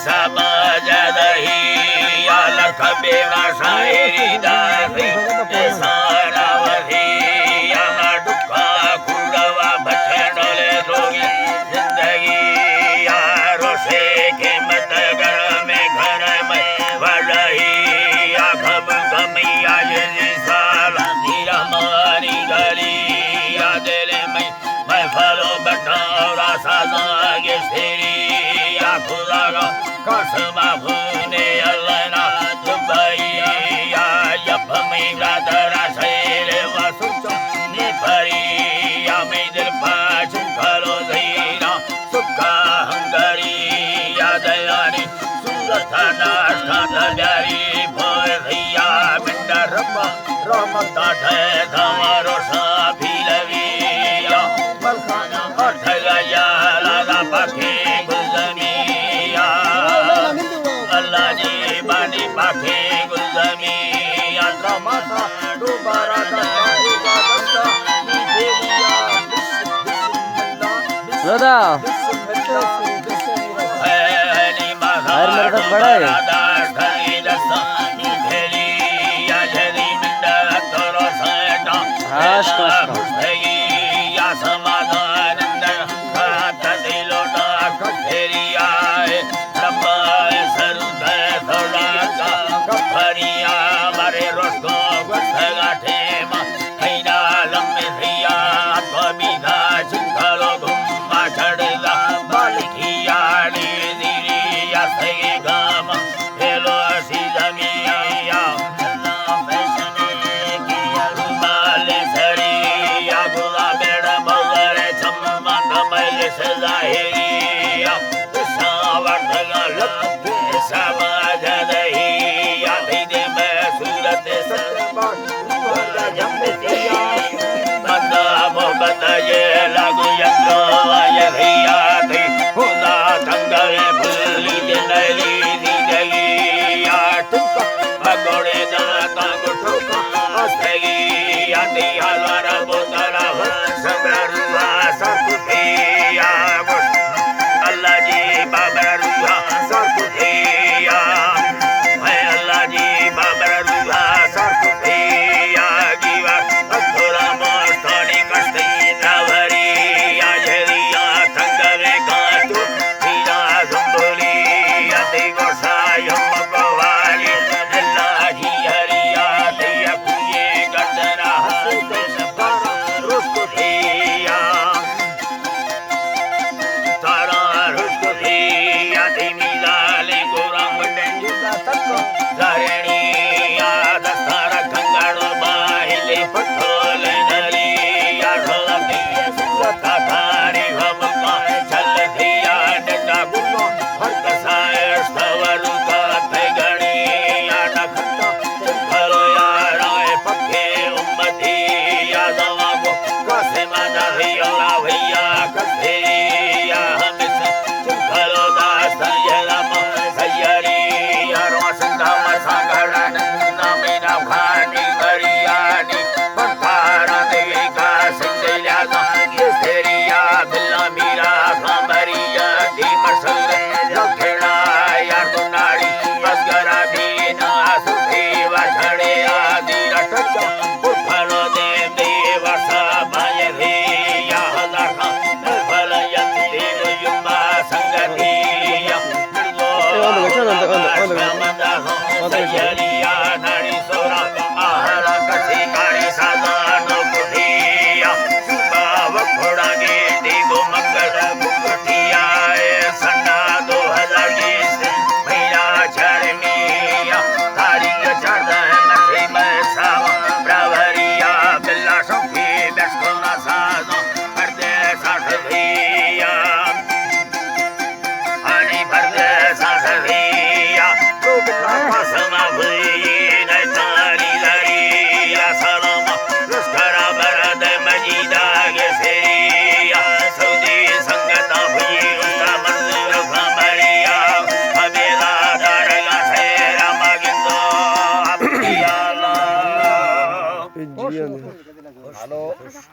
سماج دہی یا لکھ بیرا شاعری داخی، انسان وثی یا ڈکا کوڑوا بچڑلے دوگی زندگی یا روشے قیمت گھر میں گھر میں وڈہی یا کم کمی یا یہ سال میرا مانی گلی یا دل میں محفل و بٹا اور سازاں گشتری یا خدا را قسم خون اللہ نا دبئی یا یپ می برادر شیر و سوچ می پری یا می دل پاچ کلو زیرا سکا ہنگری یا دیانی صورت ناشکان بیاری بوئی یا بندر رحمت ٹھے دھاما روشا پیلوی یا ملکانا اٹھگا یا لالا پاکیں گلزمین یا اللہ جی بانی پاکیں گلزمین یا درماتا دوبارہ دستا عبادتا نی دیلیا بسم بسم اللہ بسم بسم اللہ بسم اللہ۔ ہر مردم بڑا ہے۔ ہاش کاش کاش۔ بندہ محبت یہ لگو یکو یہ ریاتی خدا تنگل بھلی دنلی دی دلی یا ٹکا مگوڑے داتا گٹھوکا استگی یا دی حلوارا بوتلا ہو سبرا روحا سرکتی یا گوش اللہ جی بابرا روحا سرکتی یا اے اللہ جی بابرا روحا سرکتی یا گیوا اتھورا مستانی کشتی ناوری یا جھری یا تنگلے گاتو تیرا زمبلی یا تی گوسا یم گوالی اللہ جی ہری یا تی اکویے گردنا ہستے سپارا رسکتی یا تارا رشک تھی یا تھی میلالیں گوراں وڈیں جتا تک زرنی یا دستار کنگڑ باہلے پٹھول نری یا ڈھولکی صورت داری ہم کا چل تھی یا ڈڈا گلو ہر کسا استور کا تھے گڑی یا نکھتا چنکھلو یارائے پکے امتی یا زواگو قاسم دہی اولا بھیا کسے یا ہمس چنکھلو داستان یلم سیری یا روسن دام سانگڑن نامینا خانی بریانی پنتارا دیگا سنگلیا سیریا بلا میرا خامریا دی مرسل لکھڑا یار تو ناڑی ازگرا دینا سوفی وچھڑے آدی رٹتا پرکھلو دے بے ورسا بھائی ری یا ہزار خان پرکھل یتی یما سنگتی یا مردو سیریا ناڑی سورا آہرا کسی کاری سازانو کٹیا سوبا وکھوڑا گیٹی گو منگل بکٹیا اے سنا دو ہزار بیس میرا چرمیا تاریخ چاردہ مٹھی میں ساوا براوریا بلا شوقی بشکونا سازو پردیسا شدیا آنی پردیسا سریا تو بکا قسم بھئی نتانی لریا سلام لشکر برد مجیدا گسریا سعودی سنگتا بھئی استا منظور خمریا حبیلا دارگا سیرا مگندو یا اللہ۔ ہلو۔